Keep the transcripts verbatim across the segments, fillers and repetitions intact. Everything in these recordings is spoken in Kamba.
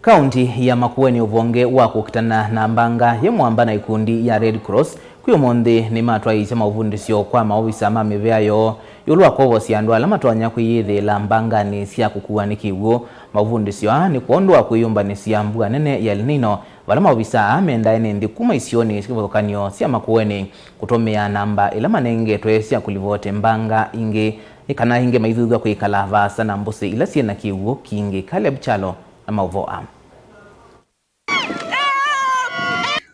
Kaunti ya Makueni ũvonge wa kũkitana na mbanga yĩ mũamba na ikundi ya Red Cross kwĩ ũmũnthĩ nĩmatwaĩĩsye maũvundĩsyo kwa maovisa ma mĩvĩa yoo ĩũlũ wa kwovosya andũ ala matonya kwĩyĩthĩĩla mbanganĩ sya kũkuwa nĩ kĩw'ũ. Maũvundĩsyo aa nĩ kwondũ wa kwĩyũmbanĩsya mbua nene ya El Nino, vala maovisa aa mendae nĩ nthĩ kuma isionĩ kĩvathũkany'o sya Makueni kũtũmĩa namba ila manengetwe sya kũlivote mbanga ingĩ, nĩ kana ĩngĩ maithuthw'a kwĩkala vaasa na mbũsĩ ila syĩ na kĩw'ũ kingĩ. Caleb Kyalo na maũvoo aa.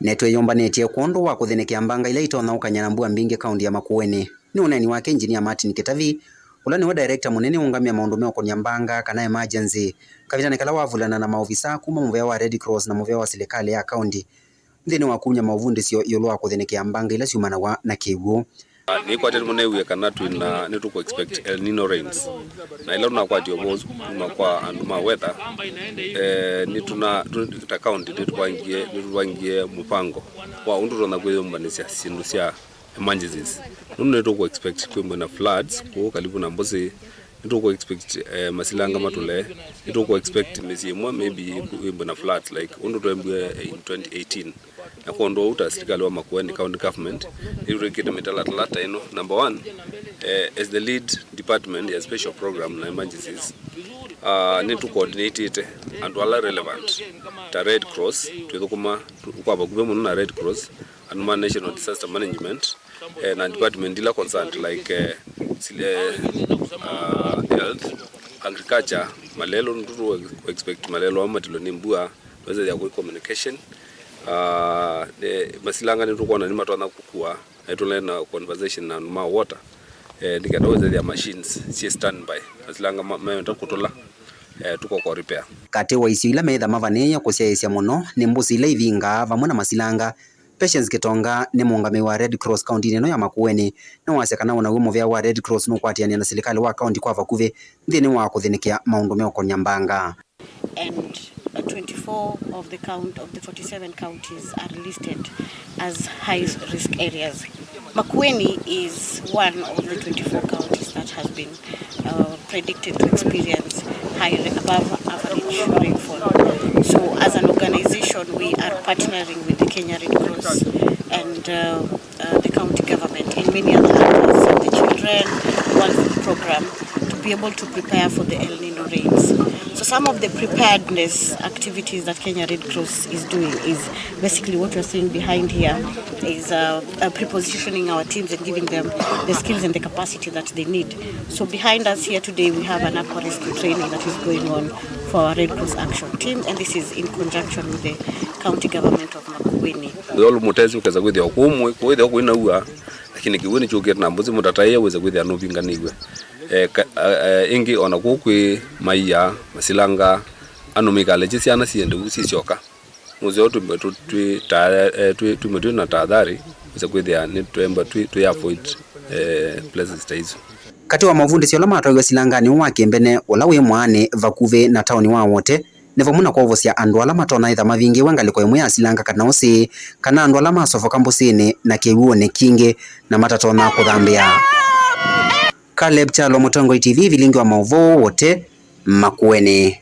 Nĩtwĩyũmbanĩtye kwondũ wa kũthĩnĩkĩa mbanga ila itonya ũkany'a na mbua mbingĩ kaunti ya Makueni, nĩ ũneeni wake Engineer Martin Kĩtavi, ũla nĩwe director mũnene ũũngamĩa maũndũ meũkũnĩa mbanga kana emergency, kavindanĩ kala wavulana na maovisa kuma mũvea wa Red Cross na mũvea wa silikalĩ ya kaunti nthĩnĩ wa kumya maũvundĩsyo ĩũlũ wa kũthĩnĩkĩa mbanga ila syumanaw'a na kĩw'ũ. Ah, nĩkwatĩte mũno nĩw'e kana twĩna, nĩtũkũ expect El Nino rains. Na ĩla tũnakwatĩa ũvoo ũsu kuma kwa andũ ma weather, eh, nĩtũna, tũ-, ta county nĩtũvangie, nĩtũvangie mũvango wa ũndũ tũtonya kwĩyũmbanĩsya syĩndũ sya emergencies. Nũndũ nĩtũkũ expect kwĩmbwe na floods kũu kalivu na mbũsĩ, nĩtũkũ expect, eh, masilanga matũle, nĩtũkũ expect mĩsyĩ ĩmwe maybe kwĩmbwe na floods like ũndũ twembwe in twenty eighteen. Na kwondũ ũu ta silikalĩ wa Makueni County Government, nĩtwĩkĩte mĩtalatala ta ĩno. Number one, eh, as the lead department ya special program na emergencies, ah, nĩtũ coordinatĩte andũ ala relevant ta Red Cross, twĩthũkũma tu-, kwa vakuvĩ mũno na Red Cross, andũ ma National Disaster Management, eh, na department ila concerned like, eh, sil-, eh, ah, health, agriculture, malelũ, nĩtũ expect malelũ aa matilwe nĩ mbua, twĩsĩthya kwĩ communication. Ah, eh, masilanga nĩtũkwona nĩmatonya kũkua, eh, tũle na conversation na andũ ma water, eh, nĩ kenda wĩsĩthya machines syĩ standby. Masilanga ma-, mewenda kũtũla, eh, tũkoko repair. Katĩ wa isio ila meĩtha mavanĩĩe kũsyaĩĩsya mũno nĩ mbũsĩ ila ivingaa vamwe na masilanga. Patience Kĩtonga nĩ mũũngamĩi wa Red Cross kauntinĩ ĩno ya Makueni, nĩwasya kana o naw'o mũvea wa Red Cross nũkwatĩanĩa na silikalĩ wa kaunti kwa vakuvĩ nthĩnĩ wa kũthĩnĩkĩa maũndũ meũkony'a mbanga. And, uh, twenty-four of the count-, of the forty-seven counties are listed as high risk areas. Makueni is one of the twenty-four counties that has been, uh, predicted to experience high re-, above average rainfall. So as an organization, we are partnering with the Kenya Red Cross and, uh, uh, the county government in many other areas, Save the Children, One Food Program, to be able to prepare for the El Nino rains. So some of the preparedness activities that Kenya Red Cross is doing is basically what you're seeing behind here is, uh, uh, prepositioning our teams and giving them the skills and the capacity that they need. So behind us here today, we have an aqua rescue training that is going on for our Red Cross Action Team, and this is in conjunction with the county government of Makueni. Ntholo mũtesi ũkesa kwĩthĩa kũmwe, kwĩthĩa kwĩnaua, lakini kĩw'ũ nĩkyũkĩte na mbũsĩ mũtataĩa wĩse kwĩthĩa nũvinganĩw'e. Eh, ka-, eh, eh, ĩngĩ ona kũu kwĩ maia, masilanga, andũ mĩkalekye syana siende ũu sisyoka. Mũseo twĩmwe tũ-, twĩ ta-, eh, twĩ-, twĩmwe twĩ na tahadhari, wĩse kwĩthĩa nĩtwemba twĩ, twĩ avoid, eh, places ta isu. Katĩ wa mavundĩsyo ala matwaiwe silanganĩ ũũ wa kĩmbene ũla wĩ mwaanĩ vakuvĩ na taoni wa Wote, nĩ vamwe na kwovosya andũ ala matonya ĩtha mavingĩwe ngalĩko ĩmwe ya silanga kana ũsĩ, kana andũ ala masovoka mbũsĩnĩ na kĩw'ũnĩ kingĩ na matatonya kũthambĩa. Caleb Kyalo, Mũtongoi T V, vilingi wa maũvoo, Wote, Makueni.